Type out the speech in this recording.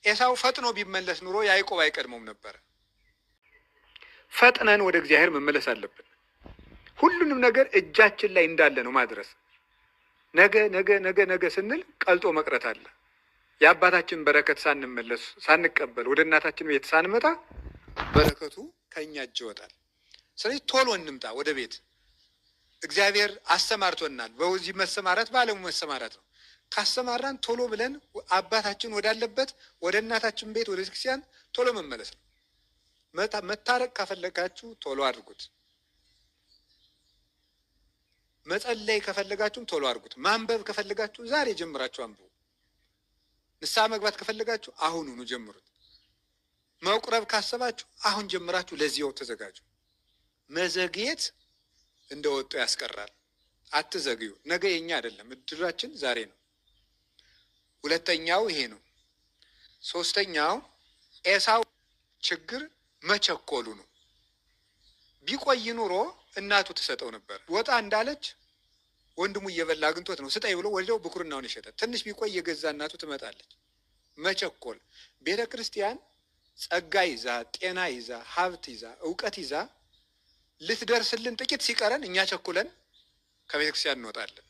ኤሳው ፈጥኖ ቢመለስ ኑሮ ያዕቆብ አይቀድመውም ነበረ። ፈጥነን ወደ እግዚአብሔር መመለስ አለብን። ሁሉንም ነገር እጃችን ላይ እንዳለ ነው ማድረስ። ነገ ነገ ነገ ነገ ስንል ቀልጦ መቅረት አለ። የአባታችን በረከት ሳንመለስ ሳንቀበል ወደ እናታችን ቤት ሳንመጣ በረከቱ ከእኛ እጅ ይወጣል። ስለዚህ ቶሎ እንምጣ ወደ ቤት። እግዚአብሔር አሰማርቶናል። በዚህ መሰማራት በዓለሙ መሰማራት ነው። ካሰማራን ቶሎ ብለን አባታችን ወዳለበት ወደ እናታችን ቤት ወደ ቤተክርስቲያን ቶሎ መመለስ ነው። መታረቅ ከፈለጋችሁ ቶሎ አድርጉት። መጸለይ ከፈለጋችሁም ቶሎ አድርጉት። ማንበብ ከፈለጋችሁ ዛሬ ጀምራችሁ አንብቡ። ንስሐ መግባት ከፈለጋችሁ አሁኑኑ ጀምሩት። መቁረብ ካሰባችሁ አሁን ጀምራችሁ ለዚያው ተዘጋጁ። መዘግየት እንደ ወጡ ያስቀራል። አትዘግዩ። ነገ የኛ አይደለም፣ እድላችን ዛሬ ነው። ሁለተኛው ይሄ ነው። ሶስተኛው ኤሳው ችግር መቸኮሉ ነው። ቢቆይ ኑሮ እናቱ ትሰጠው ነበር። ወጣ እንዳለች ወንድሙ እየበላ አግኝቶት ነው ስጠኝ ብሎ ወዲያው ብኩርናውን የሸጠ። ትንሽ ቢቆይ የገዛ እናቱ ትመጣለች። መቸኮል። ቤተ ክርስቲያን ጸጋ ይዛ፣ ጤና ይዛ፣ ሀብት ይዛ፣ እውቀት ይዛ ልትደርስልን ጥቂት ሲቀረን እኛ ቸኩለን ከቤተ ክርስቲያን እንወጣለን።